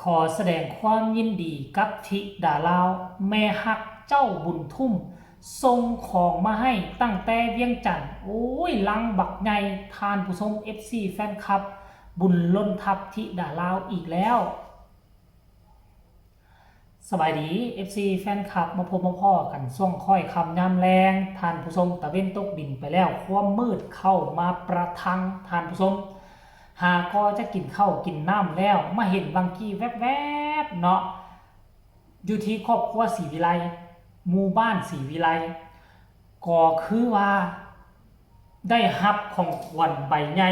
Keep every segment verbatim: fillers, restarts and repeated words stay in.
ขอแสดงความยินดีกับธิดาลาว แม่ฮักเจ้าบุญทุ่ม ส่งของมาให้ตั้งแต่เวียงจันทน์ โอ้ย ลังบักใหญ่ ท่านผู้ชม เอฟซี แฟนคลับ บุญล้นทับธิดาลาวอีกแล้ว สบายดี เอฟซี แฟนคลับ มาพบมาพ้อกันช่วงค่อยค่ำยามแลง ท่านผู้ชม ตะเว็นตกดินไปแล้ว ความมืดเข้ามาประทัง ท่านผู้ชม หาก็จะกินข้าวกินน้ำแล้ว มาเห็นบังกี้แวบๆเนาะ อยู่ที่ครอบครัวศรีวิไล หมู่บ้านศรีวิไล ก็คือว่า ได้รับของขวัญใบใหญ่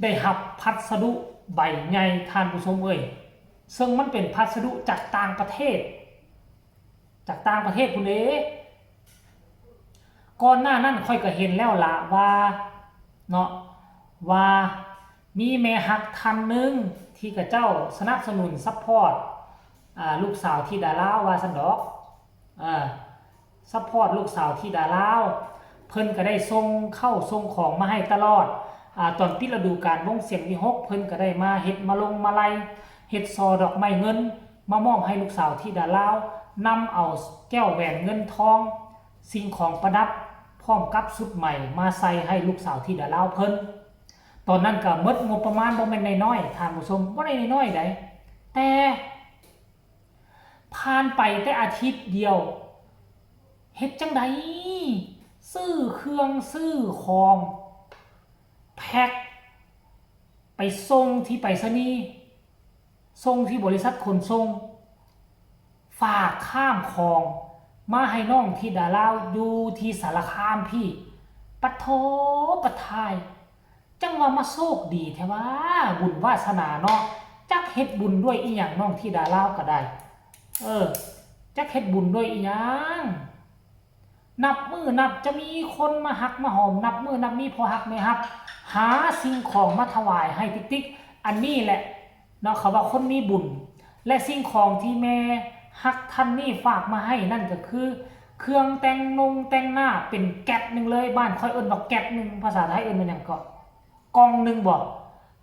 ได้รับพัสดุใบใหญ่ ท่านผู้ชมเอ้ย ซึ่งมันเป็นพัสดุจากต่างประเทศ จากต่างประเทศพุ้นเด้ ก่อนหน้านั้นข้อยก็เห็นแล้วละว่า เนาะ ว่ามีแม่ฮักท่านหนึ่งที่เขาเจ้าสนับสนุน support อ่า ลูกสาวธิดาลาวว่าซั่นดอก อ่า support ลูกสาวธิดาลาว เพิ่นก็ได้ส่งข้าวส่งของมาให้ตลอด อ่า ตอนปิดฤดูกาลวงเสียงวิหค เพิ่นก็ได้มาเฮ็ดมาลงมาลัย เฮ็ดซอดอกไม้เงิน มามอบให้ลูกสาวธิดาลาว นำเอาแก้วแหวนเงินทอง สิ่งของประดับ พร้อมกับชุดใหม่มาใส่ให้ลูกสาวธิดาลาวเพิ่น ตอนนั้นก็หมดงบประมาณบ่แม่นน้อยๆ ท่านผู้ชม บ่ได้น้อยๆ ใด แต่ ผ่านไปแต่อาทิตย์เดียว เฮ็ดจั่งใด ซื้อเครื่องซื้อของ แพ็ค ไปส่งที่ไปรษณีย์ ส่งที่บริษัทขนส่ง ฝากข้ามคลอง มาให้น้องธิดาลาวอยู่ที่สารคามพี้ ปะโถปะทาย จั่งว่ามาโชคดีแท้ว่า บุญวาสนาเนาะ จักเฮ็ดบุญด้วยอีหยัง น้องธิดาลาวก็ได้ เออ จักเฮ็ดบุญด้วยอีหยัง นับมื้อนับจะมีคนมาฮักมาหอม นับมื้อนับมีพ่อฮักแม่ฮัก หาสิ่งของมาถวายให้ติ๊กๆ อันนี้แหละเนาะ เขาว่าคนมีบุญ และสิ่งของที่แม่ฮักท่านนี้ฝากมาให้นั่นก็คือ เครื่องแต่งนงแต่งหน้าเป็นแก๊สหนึ่งเลย บ้านข้อยเอิ้นว่าแก๊สหนึ่ง ภาษาไทยเอิ้นว่าหยังเกาะ กล่องหนึ่งบ่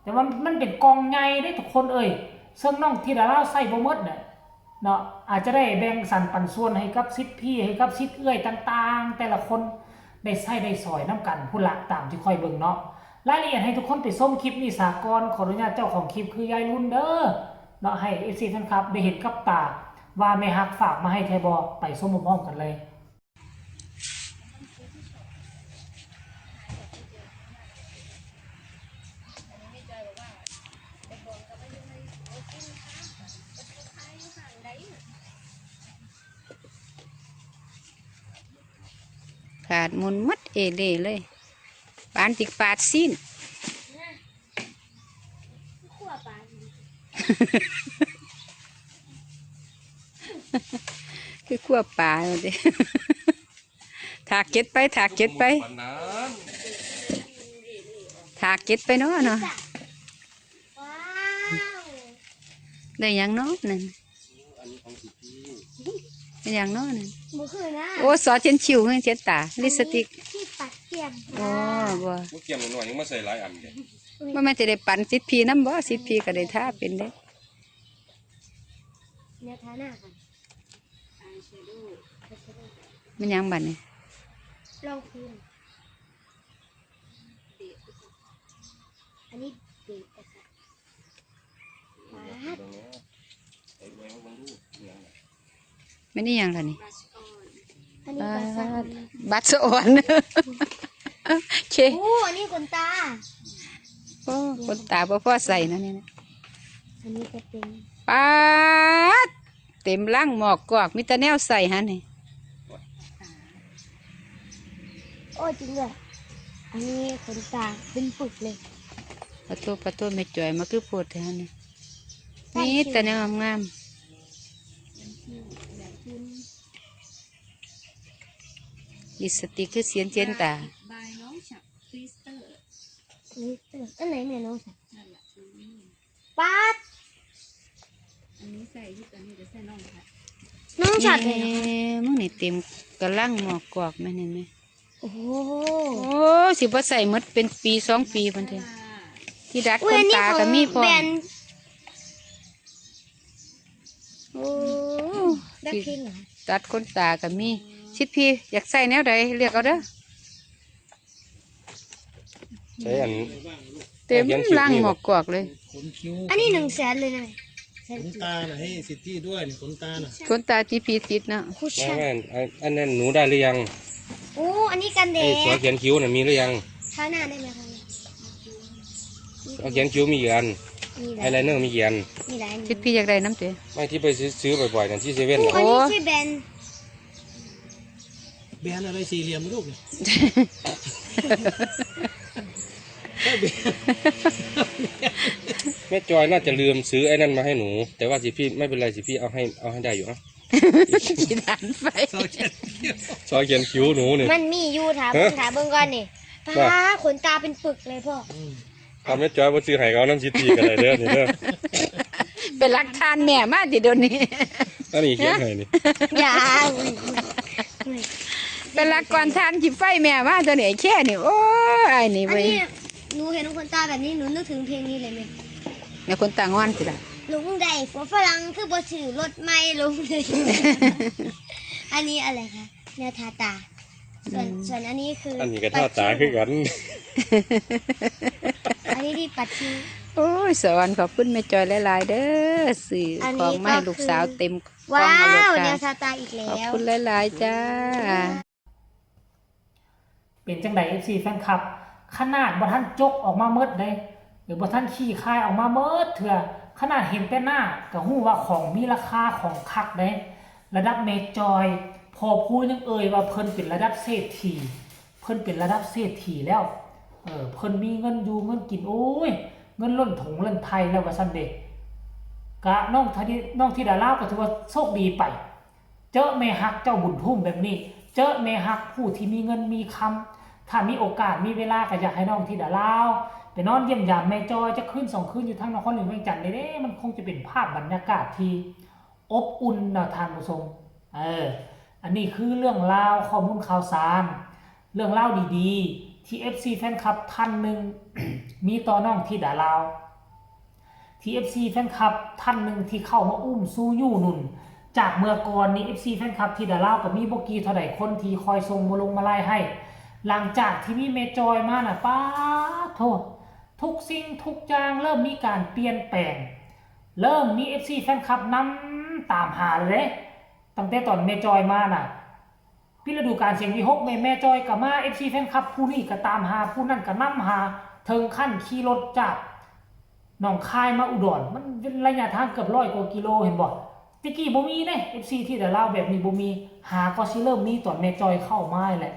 แต่ว่ามันเป็นกล่องใหญ่เด้ทุกคนเอ้ย ซึ่งน้องธิดาลาวใช้บ่หมดน่ะเนาะ อาจจะได้แบ่งสรรปันส่วนให้กับศิษย์พี่ ให้กับศิษย์เอื้อยต่างๆ แต่ละคนได้ใช้ได้สอยนำกันพุ้นละ ตามที่ข้อยเบิ่งเนาะ รายละเอียดให้ทุกคนไปชมคลิปนี้ซะก่อน ขออนุญาตเจ้าของคลิปคือยายรุ่นเด้อเนาะ ให้ เอฟซี แฟนคลับได้เห็นกับตาว่าแม่ฮักฝากมาให้แท้บ่ ไปชมพร้อมๆ กันเลย ขาดหมุนหมดเอเล่เลย ปานสิปาดซี้น ขั้วปลา คือขั้วปลาเด้ ถากเก็ดไป ถากเก็ดไป ปานนั้น ถากเก็ดไปเนาะเนาะ ว้าว ได้หยังเนาะนั่น อันนี้ของสิพี่ ได้หยังเนาะนั่น บ่คือนะ โอ้ ซอสเช็ดคิ้วเฮ้ยเช็ดตา ลิปสติก ที่ปัดเปียก โอ้บ่ เมื่อกี้หน่อยยังมาใส่หลายอันเด้ ว่ามันจะได้ปันสิทธิ์พีน้ำบ่ สิทธิ์พีก็ได้ทาเป็นเด้ เนื้อทาหน้าก่อน มันหยังบัดนี้ รองพื้น อันนี้เบสอะค่ะ เบิ่งแล้วไอ้เบิ่งเบิ่งดูเนี่ย มันนี่หยังล่ะนี่ อันนี้บาส บัตรสะออน โอเค โอ้อันนี้ขนตา โอ้ขนตาบ่พอใส่นะนี่นะ อันนี้จะเป็น ปาด เต็มลังหมอกกอก มีแต่แนวใส่หั่นนี่ โอ้จริงด้วย อันนี้ขนตาเป็นปึกเลย ปะโตปะโตแม่จอยมาคือโพดแท้หั่นนี่ มีแต่แนวงามๆ ลิปสติกคือเสียนเจนตา บายน้องฉับคริสเตอร์ นี่เอออันไหนแม่น้องสัตว์ นั่นแหละ ป๊าด อันนี้ใส่ที่ตัวนี้จะใส่น้องค่ะ น้องสัตว์เลยเหรอ เอ้มึงนี่เต็มกะลังหมอกกอกแม่นเห็นไหม โอ้โห โอ้สิบ่ใส่หมดเป็นปีสองปีพันเถอะที่ดัด อุ้ ข ย น อันนี้ ตา ของ ก็มีพร้อ แบร ม นด์ โอ้ แบล็คพิงค์เหรอ ตัดขนตาก็มี สิทธิ์พี่อยากใส่แนวใดเลือกเอาเด้อ ใช้อัน เต็ม เขียนคิ้ว ลัง นี่ หมอกกวกเลย ขนคิ้ว อันนี้หนึ่งแสนเลยนะ ขนตาน่ะ ให้สิทธิด้วยนี่ ขนตาน่ะ ขนตาที่พี่ติดเนาะ คุช ไม่ ชั่น ไม่ อัน อันนั้นหนูได้หรือยัง โอ้ อันนี้กันแด ไอ้ ด สอเขียนคิ้วน่ะมีหรือยัง ทาหน้าได้ไหมคะ สอเขียนคิ้วมีกี่อัน มีหลาย ไอไลเนอร์มีกี่อัน มีหลายอัน ที่พี่อยากได้น้ำเต๋ ไม่ ที่ไปซื้อ ซื้อบ่อยๆนั่นที่เซเว่น โอ้ น่ะ อันนี้ โอ้ ชื่อแบรนด์ แบรนด์อะไรสี่เหลี่ยมลูกเนี่ย แม่จอยน่าจะลืมซื้อไอ้นั่นมาให้หนู แต่ว่าสิพี่ไม่เป็นไร สิพี่เอาให้ เอาให้ได้อยู่นะ ขี้ด่านไฟ ซอยเขียนคิ้ว ซอยเขียนคิ้วหนูนี่ มันมีอยู่ ถามเบิ่ง ฮะ ถามเบิ่งก่อนนี่ ว่า ป๊า ขนตาเป็นปึกเลยพ่อ อืม ถ้าแม่จอยบ่ซื้อให้ก็เอาน้ำสิทธิ์พี่ก็ได้เด้อนี่เด้อ เป็นหลักฐานแม่มาติเดี๋ยวนี้ อันนี้เขียนให้นี่ อย่า เป็นหลักฐานขี้ไฟแม่มาตัวนี้ ไอ้แค่นี่ โอ้ย ไอ้นี่ อัน เว้ย นี้หนูเห็นขนตาแบบนี้ หนูนึกถึงเพลงนี้เลยแม่ แม่ขนตางอนสิล่ะ หลงใดผัวฝรั่งคือบ่ซื้อรถใหม่หลงใด อันนี้อะไรคะ แนวทาตา ส่วน อืม ส่วนอันนี้คือ อันนี้ก็ทาตาคือกัน อันนี้ที่ปัดคิ้ว โอ้ย สวรรค์ ขอบคุณแม่จอยหลายๆเด้อ ซื้อ อันนี้ ของมาให้ ก็คือ ลูกสาวเต็มกล่อง ว้าว มาเลยค่ะ แนวทาตาอีกแล้ว ขอบคุณหลายๆจ้า เป็นจังใด เอฟซี แฟนคลับ ขนาดบ่ทันจกออกมาหมดเด้ หรือบ่ทันขี้คายออกมาหมดเทื่อ ขนาดเห็นแต่หน้าก็ฮู้ว่าของมีราคา ของคักเด้ ระดับแม่จอย พ่อผู้ยังเอ่ยว่าเพิ่นเป็นระดับเศรษฐี เพิ่นเป็นระดับเศรษฐีแล้ว เออ เพิ่นมีเงินอยู่เงินกิน โอ้ย เงินล้นถงล้นไทแล้วว่าซั่นเด้ กะน้องทะดิ น้องธิดาลาวก็ถือว่าโชคดีไป เจอแม่ฮักเจ้าบุญทุ่มแบบนี้ เจอแม่ฮักผู้ที่มีเงินมีคำ ถ้ามีโอกาสมีเวลาก็อยากให้น้องธิดาลาวไปนอนเยี่ยมยามแม่จอยจักคืนสองคืนอยู่ทางนครหลวงเวียงจันทน์เด้ มันคงจะเป็นภาพบรรยากาศที่อบอุ่นนะท่านผู้ชม เออ อันนี้คือเรื่องราวข้อมูลข่าวสาร เรื่องราวดีๆ ที่ เอฟซี แฟนคลับท่านหนึ่ง มีต่อน้องธิดาลาว ที่ เอฟซี แฟนคลับท่านหนึ่งที่เข้ามาอุ้มสู้อยู่นุ่น จากเมื่อก่อนนี่ เอฟซี แฟนคลับธิดาลาวก็มีบ่กี่เท่าใดคนที่คอยส่งมาลงมาลัยให้ หลังจากที่มีแม่จอยมาน่ะ ป๊าดโธ่ ทุกสิ่งทุกอย่างเริ่มมีการเปลี่ยนแปลง เริ่มมี เอฟซี แฟนคลับนำตามหาเลยเด้ ตั้งแต่ตอนแม่จอยมาน่ะ ปิดฤดูกาลเสียงวิหคแม่ แม่จอยก็มา เอฟซี แฟนคลับผู้นี้ก็ตามหา ผู้นั่นก็นำหา ถึงขั้นขี่รถจากหนองคายมาอุดร มันเป็นระยะทางเกือบร้อยกว่ากิโล เห็นบ่ ตะกี้บ่มีเด้ เอฟซี ธิดาลาวแบบนี้บ่มี หาก็สิเริ่มมีตอนแม่จอยเข้ามานี่แหละ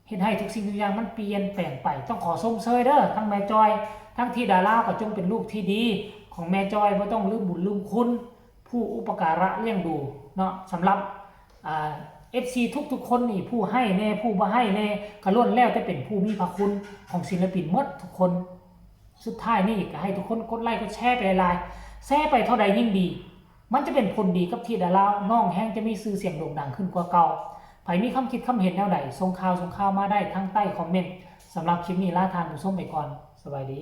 เฮ็ดให้ทุกสิ่งทุกอย่างมันเปลี่ยนแปลงไป ต้องขอชมเชยเด้อ ทั้งแม่จอย ทั้งธิดาลาวก็จงเป็นลูกที่ดีของแม่จอย บ่ต้องลืมบุญลืมคุณ ผู้อุปการะเลี้ยงดูเนาะ สำหรับ อ่า เอฟซี ทุกๆคนนี่ ผู้ให้แน่ ผู้บ่ให้แน่ ก็ล้วนแล้วแต่เป็นผู้มีพระคุณของศิลปินหมดทุกคน สุดท้ายนี่ก็ให้ทุกคนกดไลค์กดแชร์ไปหลายๆ แชร์ไปเท่าใดยิ่งดี มันจะเป็นผลดีกับธิดาลาว น้องแฮงจะมีชื่อเสียงโด่งดังขึ้นกว่าเก่า ไผมีความคิดความเห็นแนวใด ส่งข่าว ส่งข่าวมาได้ทางใต้คอมเมนต์ สำหรับคลิปนี้ลาท่านผู้ชมไปก่อน สบายดี